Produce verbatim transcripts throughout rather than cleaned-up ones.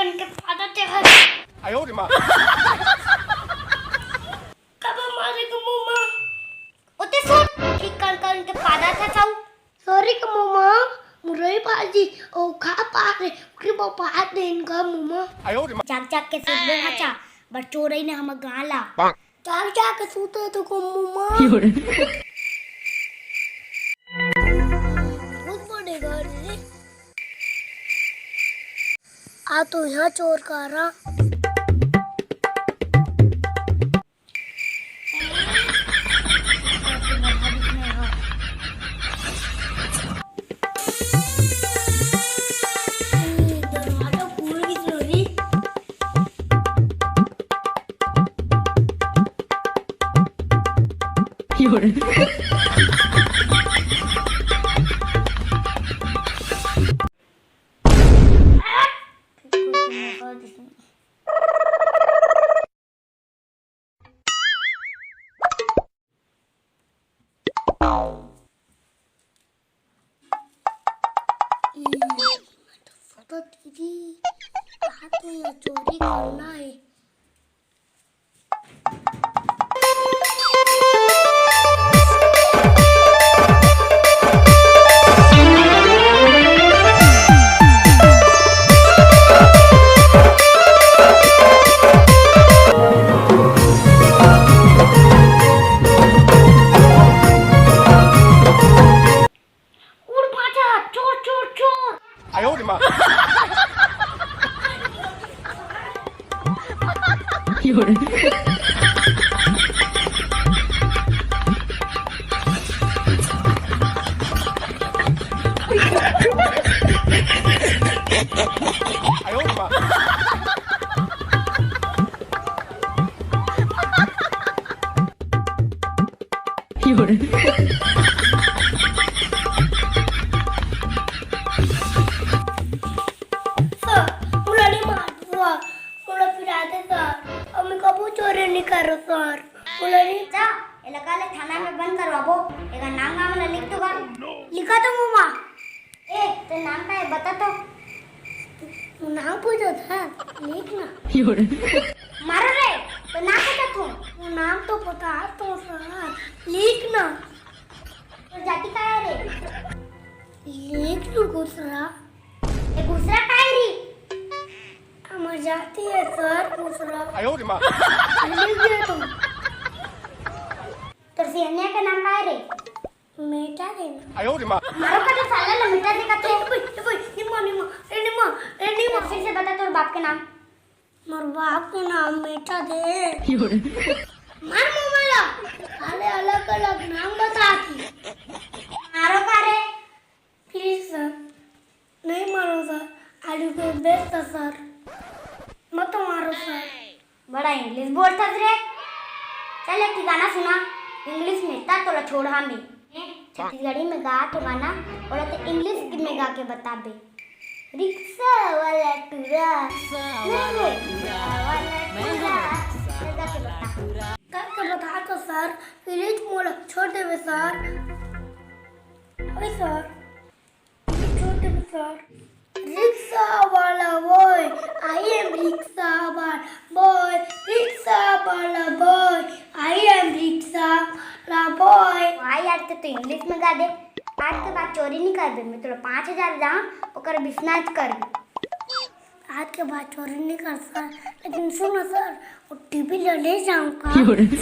इनके फादर ते हर। आयो रे माँ। कब मारे के मुंह मा? ओते सुन, ठीक कर कर इनके फादर था चाऊ। सॉरी के मुंह मा, मुरई भाजी, ओ खा पा रे, ओकरे बा पा दे इनका मुंह मा। आयो रे माँ। जाग जाग के सुन ले हचा, बड़ चोरई ने हम गाला। चल जाके सूते तो को मुमा। बहुत बड़े घर रे। आ तो यहाँ चोर का रहा। दरवाजा खोल के चोरी। फोटो दीदी, कहाँ तो ये चोरी करना है। उड़ पाछा, चोर, चोर, चोर। आयो रे माँ। आयो रे माँ। सर, मोला नहीं मार, सर। मोला पिटा दे, सर। अब मैं कबू चोरी नहीं करो, सर। मोला नहीं जा, एला काले थाना में बंद करवाबो। एकर नाम गाम ला लिख तो बा। लिखा तो मुमा। ए, तो नाम का है, बता तो। नाम पूछो था, लिख ना। मारो रे, तो नाम बता तू। वो नाम तो बता तो सर, लिख ना। तोर जाति का है रे? लिख लू गुसरा। ए गुसरा का है रे? हमर जाति है सर गुसरा। आयो रे माँ। लिख दे तुम। तोर सियनिया के नाम का है रे? मेटा देना। आयो रे माँ। मारो का तो साला ला मेटा दे का तो। ए भाई, ए भाई, निम्मा, निम्मा, ए निम्मा, ए निम्मा। फिर से बता तोर बाप के नाम। मोर बाप के नाम मेटा दे। मार मुंह वाला। साले अलग अलग नाम बता दी। मारो का रे? प्लीज सर, नहीं मारो सर। आलू को बेचता सर, मत मारो सर। बड़ा इंग्लिश बोलता रे। चल एक ठिकाना सुना, इंग्लिश में ता तोला छोड़ हम भी। छत्तीसगढ़ी में गा तो गाना, ओला तो इंग्लिश में गा के बताबे। रिक्शा वाला टूरा, नहीं रे, रिक्शा वाला टूरा, गा के बता। गा के बता तो सर, प्लीज मोला छोड़ देवे सर। ओए सर, छोड़ देवे सर। रिक्शा वाला बॉय, I am रिक्शा वाला बॉय, रिक्शा वाला बॉय, I am रिक्शा वाला बॉय। वाह यार, ते तो इंग्लिश में गा दे। आज के बाद चोरी नहीं करबे, मैं तोला पाँच हजार दाम, ओकर बिजनेस करबे। आज के बाद चोरी नहीं कर सर, लेकिन सुनो सर, वो टीवी ले, ले जाऊंगा।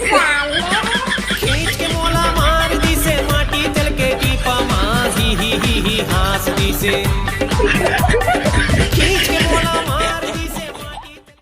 साले। खींच के मोला मार।